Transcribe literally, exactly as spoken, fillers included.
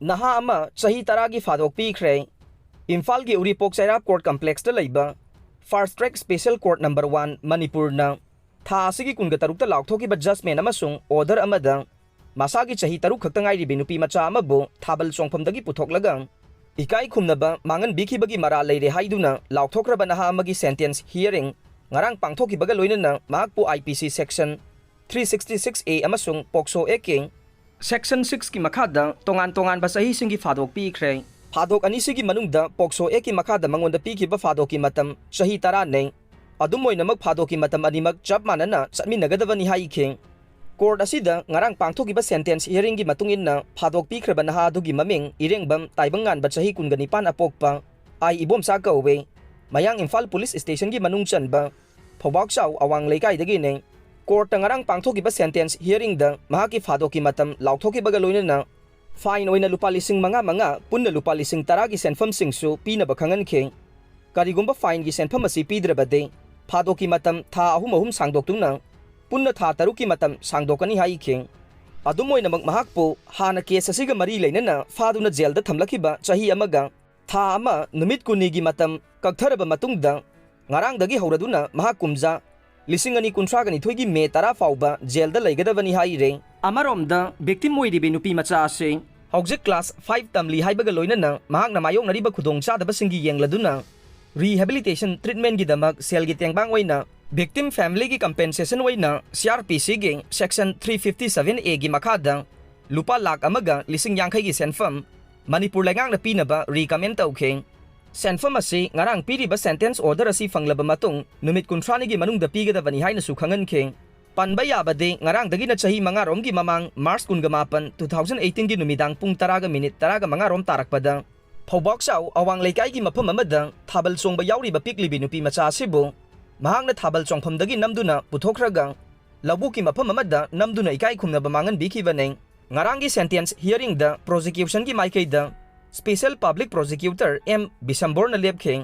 ꯅꯍꯥ ꯑꯃ ꯆꯍꯤ ꯇꯔꯥꯒꯤ ꯐꯥꯗꯣꯛ ꯄꯤꯈ꯭ꯔꯦ꯫ ꯏꯝꯐꯥꯜꯒꯤ ꯎꯔꯤꯄꯣꯛ ꯆꯩꯔꯥꯞ ꯀꯣꯔꯠ ꯀꯝꯄ꯭ꯂꯦꯛꯁꯇ ꯂꯩꯕ fast track special court number one ꯃꯅꯤꯄꯨꯔꯅ ꯊꯥ ꯑꯁꯤꯒꯤ ꯀꯨꯟꯒ ꯇꯔꯨꯛꯇ ꯂꯥꯎꯊꯣꯛꯈꯤꯕ ꯖꯖꯃꯦꯟ ꯑꯃꯁꯨꯡ ꯑꯣꯔꯗꯔ ꯑꯃꯗ ꯃꯁꯥꯒꯤ ꯆꯍꯤ ꯇꯔꯨꯛ ꯈꯛꯇ ꯉꯥꯏꯔꯤꯕꯤ ꯅꯨꯄꯤ ꯃꯆꯥ ꯑꯃꯕꯨ ꯊꯥꯕꯜ ꯆꯣꯡꯐꯝꯗꯒꯤ ꯄꯨꯊꯣꯛꯂꯒ ꯏꯀꯥꯏ ꯈꯨꯝꯅꯕ ꯃꯥꯡꯍꯟꯕꯤꯈꯤꯕꯒꯤ ꯃꯔꯥꯜ ꯂꯩꯔꯦ ꯍꯥꯏꯗꯨꯅ ꯂꯥꯎꯊꯣꯛꯈ꯭ꯔꯕ ꯅꯍꯥ ꯑꯃꯒꯤ ꯁꯦꯟꯇꯦꯟꯁ ꯍꯤꯌꯔꯤꯡ ꯉꯔꯥꯡ ꯄꯥꯡꯊꯣꯛꯈꯤꯕꯒ ꯂꯣꯏꯅꯅ ꯃꯍꯥꯛꯄꯨ ꯑꯥꯏ ꯄꯤ ꯁꯤ ꯁꯦꯛꯁꯟ ꯊ꯭ꯔꯤ ꯁꯤꯛꯁꯇꯤ ꯁꯤꯛꯁ ꯑꯦ ꯑꯃꯁꯨꯡ ꯄꯣꯛꯁꯣ ꯑꯦꯛꯀꯤ ꯁꯦꯛꯁꯟ ꯁꯤꯛꯁꯀꯤ ꯃꯈꯥꯗ ꯇꯣꯉꯥꯟ ꯇꯣꯉꯥꯟꯕ ꯆꯍꯤꯁꯤꯡꯒꯤ ꯐꯥꯗꯣꯛ ꯄꯤꯈ꯭ꯔꯦ꯫ ꯐꯥꯗꯣꯛ ꯑꯅꯤꯁꯤꯒꯤ ꯃꯅꯨꯡꯗ ꯄꯣꯛꯁꯣ ꯑꯦꯛꯀꯤ ꯃꯈꯥꯗ ꯃꯉꯣꯟꯗ ꯄꯤꯈꯤꯕ ꯐꯥꯗꯣꯛꯀꯤ ꯃꯇꯝ ꯆꯍꯤ ꯇꯔꯥꯅꯤ꯫ ꯑꯗꯨꯝ ꯑꯣꯏꯅꯃꯛ ꯐꯥꯗꯣꯛꯀꯤ ꯃꯇꯝ ꯑꯅꯤꯃꯛ ꯆꯞ ꯃꯥꯟꯅꯅ ꯆꯠꯃꯤꯟꯅꯒꯗꯕꯅꯤ ꯍꯥꯏꯈꯤ꯫ ꯀꯣꯔꯠ ꯑꯁꯤꯗ ꯉꯔꯥꯡ ꯄꯥꯡꯊꯣꯛꯈꯤꯕ ꯁꯦꯟꯇꯦꯟꯁ ꯍꯤꯌꯔꯤꯡꯒꯤ ꯃꯇꯨꯡ ꯏꯟꯅ ꯐꯥꯗꯣꯛ ꯄꯤꯈ꯭ꯔꯕ ꯅꯍꯥ ꯑꯗꯨꯒꯤ ꯃꯃꯤꯡ ꯏꯔꯦꯡꯕꯝ ꯇꯥꯏꯕꯪꯉꯥꯟꯕ, ꯆꯍꯤ ꯀꯨꯟꯒ ꯅꯤꯄꯥꯟ, ꯑꯄꯣꯛꯄ ꯑꯥꯏ ꯏꯕꯣꯝꯆꯥ ꯀꯧꯋꯦ꯫ ꯃꯌꯥꯡ ꯏꯝꯐꯥꯜ ꯄꯨꯂꯤꯁ ꯁ꯭ꯇꯦꯁꯟꯒꯤ ꯃꯅꯨꯡ ꯆꯟꯕ ꯐꯧꯕꯥꯛꯆꯥꯎ ꯑꯋꯥꯡ ꯂꯩꯀꯥꯏꯗꯒꯤꯅꯤ꯫ ꯀꯣꯔꯠꯇ ꯉꯔꯥꯡ ꯄꯥꯡꯊꯣꯛꯈꯤꯕ ꯁꯦꯟꯇꯦꯟꯁ ꯍꯤꯌꯔꯤꯡꯗ ꯃꯍꯥꯛꯀꯤ ꯐꯥꯗꯣꯛꯀꯤ ꯃꯇꯝ ꯂꯥꯎꯊꯣꯛꯈꯤꯕꯒ ꯂꯣꯏꯅꯅ ꯐꯥꯏꯟ ꯑꯣꯏꯅ ꯂꯨꯄꯥ ꯂꯤꯁꯤꯡ ꯃꯉꯥ ꯃꯉꯥ, ꯄꯨꯟꯅ ꯂꯨꯄꯥ ꯂꯤꯁꯤꯡ ꯇꯔꯥꯒꯤ ꯁꯦꯟꯐꯝꯁꯤꯡꯁꯨ ꯄꯤꯅꯕ ꯈꯪꯍꯟꯈꯤ꯫ ꯀꯔꯤꯒꯨꯝꯕ ꯐꯥꯏꯟꯒꯤ ꯁꯦꯟꯐꯝ ꯑꯁꯤ ꯄꯤꯗ꯭ꯔꯕꯗꯤ ꯐꯥꯗꯣꯛꯀꯤ ꯃꯇꯝ ꯊꯥ ꯑꯍꯨꯝ ꯑꯍꯨꯝ ꯁꯥꯡꯗꯣꯛꯇꯨꯅ ꯄꯨꯟꯅ ꯊꯥ ꯇꯔꯨꯛꯀꯤ ꯃꯇꯝ ꯁꯥꯡꯗꯣꯛꯀꯅꯤ ꯍꯥꯏꯈꯤ꯫ ꯑꯗꯨꯝ ꯑꯣꯏꯅꯃꯛ ꯃꯍꯥꯛꯄꯨ ꯍꯥꯟꯅ ꯀꯦꯁ ꯑꯁꯤꯒ ꯃꯔꯤ ꯂꯩꯅꯅ ꯐꯥꯗꯨꯅ ꯖꯦꯜꯗ ꯊꯝꯂꯛꯈꯤꯕ ꯆꯍꯤ ꯑꯃꯒ ꯊꯥ ꯑꯃ ꯅꯨꯃꯤꯠ ꯀꯨꯟꯅꯤꯒꯤ ꯃꯇꯝ ꯀꯛꯊꯔꯕ ꯃꯇꯨꯡꯗ ꯉꯔꯥꯡꯗꯒꯤ ꯍꯧꯔꯗꯨꯅ ꯃꯍꯥꯛ ꯀꯨꯝꯖꯥ ꯂꯤꯁꯤꯡ ꯑꯅꯤ ꯀꯨꯟꯊ꯭ꯔꯥꯒ ꯅꯤꯊꯣꯏꯒꯤ ꯃꯦ ꯇꯔꯥ ꯐꯥꯎꯕ ꯖꯦꯜꯗ ꯂꯩꯒꯗꯕꯅꯤ ꯍꯥꯏꯔꯦ꯫ ꯑꯃꯔꯣꯝꯗ ꯚꯤꯛꯇꯤꯝ ꯑꯣꯏꯔꯤꯕꯤ ꯅꯨꯄꯤ ꯃꯆꯥ ꯑꯁꯤ ꯍꯧꯖꯤꯛ ꯀ꯭ꯂꯥꯁ ꯐꯥꯏꯚ ꯇꯝꯂꯤ ꯍꯥꯏꯕꯒ ꯂꯣꯏꯅꯅ ꯃꯍꯥꯛꯅ ꯃꯥꯌꯣꯛꯅꯔꯤꯕ ꯈꯨꯗꯣꯡꯆꯥꯗꯕꯁꯤꯡꯒꯤ ꯌꯦꯡꯂꯗꯨꯅ ꯔꯤꯍꯦꯕꯤꯂꯤꯇꯦꯁꯟ ꯇ꯭ꯔꯤꯠꯃꯦꯟꯒꯤꯗꯃꯛ ꯁꯦꯜꯒꯤ ꯇꯦꯡꯕꯥꯡ ꯑꯣꯏꯅ ꯚꯤꯛꯇꯤꯝ ꯐꯦꯃꯤꯂꯤꯒꯤ ꯀꯝꯄꯦꯟꯁꯦꯁꯟ ꯑꯣꯏꯅ ꯁꯤ ꯑꯥꯔ ꯄꯤ ꯁꯤꯒꯤ ꯁꯦꯛꯁꯟ ꯊ꯭ꯔꯤ ꯐꯤꯐꯇꯤ ꯁꯚꯦꯟ ꯑꯦꯒꯤ ꯃꯈꯥꯗ ꯂꯨꯄꯥ ꯂꯥꯈ ꯑꯃꯒ ꯂꯤꯁꯤꯡ ꯌꯥꯡꯈꯩꯒꯤ ꯁꯦꯟꯐꯝ ꯃꯅꯤꯄꯨꯔ ꯂꯩꯉꯥꯛꯅ ꯄꯤꯅꯕ ꯔꯤꯀꯃꯦꯟ ꯇꯧꯈꯤ꯫ ꯁꯦꯟꯐꯝ ꯑꯁꯤ ꯉꯔꯥꯡ ꯄꯤꯔꯤꯕ ꯁꯦꯟꯇꯦꯟꯁ ꯑꯣꯔꯗꯔ ꯑꯁꯤ ꯐꯪꯂꯕ ꯃꯇꯨꯡ ꯅꯨꯃꯤꯠ ꯀꯨꯟꯊ꯭ꯔꯥꯅꯤꯒꯤ ꯃꯅꯨꯡꯗ ꯄꯤꯒꯗꯕꯅꯤ ꯍꯥꯏꯅꯁꯨ ꯈꯪꯍꯟꯈꯤ꯫ ꯄꯟꯕ ꯌꯥꯕꯗꯤ, ꯉꯔꯥꯡꯗꯒꯤꯅ ꯆꯍꯤ ꯃꯉꯥꯔꯣꯝꯒꯤ ꯃꯃꯥꯡ ꯃꯥꯔꯆ ꯀꯨꯟꯒ ꯃꯥꯄꯟ, ꯇꯨ ꯊꯥꯎꯖꯟ ꯑꯩꯠꯇꯤꯟꯒꯤ ꯅꯨꯃꯤꯗꯥꯡ ꯄꯨꯡ ꯇꯔꯥꯒ ꯃꯤꯅꯤꯠ ꯇꯔꯥꯒ ꯃꯉꯥꯔꯣꯝ ꯇꯥꯔꯛꯄꯗ ꯐꯧꯕꯥꯛꯆꯥꯎ ꯑꯋꯥꯡ ꯂꯩꯀꯥꯏꯒꯤ ꯃꯐꯝ ꯑꯃꯗ ꯊꯥꯕꯜ ꯆꯣꯡꯕ ꯌꯥꯎꯔꯤꯕ ꯄꯤꯛꯂꯤꯕꯤ ꯅꯨꯄꯤ ꯃꯆꯥ ꯑꯁꯤꯕꯨ ꯃꯍꯥꯛꯅ ꯊꯥꯕꯜ ꯆꯣꯡꯐꯝꯗꯒꯤ ꯅꯝꯗꯨꯅ ꯄꯨꯊꯣꯛꯈ꯭ꯔꯒ ꯂꯧꯕꯨꯛꯀꯤ ꯃꯐꯝ ꯑꯃꯗ ꯅꯝꯗꯨꯅ ꯏꯀꯥꯏ ꯈꯨꯝꯅꯕ ꯃꯥꯡꯍꯟꯕꯤꯈꯤꯕꯅꯤ꯫ ꯉꯔꯥꯡꯒꯤ ꯁꯦꯟꯇꯦꯟꯁ ꯍꯤꯌꯔꯤꯡꯗ ꯄ꯭ꯔꯣꯁꯤꯀ꯭ꯌꯨꯁꯟꯒꯤ ꯃꯥꯏꯀꯩꯗ ꯁ꯭ꯄꯦꯁꯦꯜ ꯄꯕ꯭ꯂꯤꯛ ꯄ꯭ꯔꯣꯁꯤꯀ꯭ꯌꯨꯇꯔ ꯑꯦꯝ ꯕꯤꯁꯝꯕꯣꯔꯅ ꯂꯦꯞꯈꯤ꯫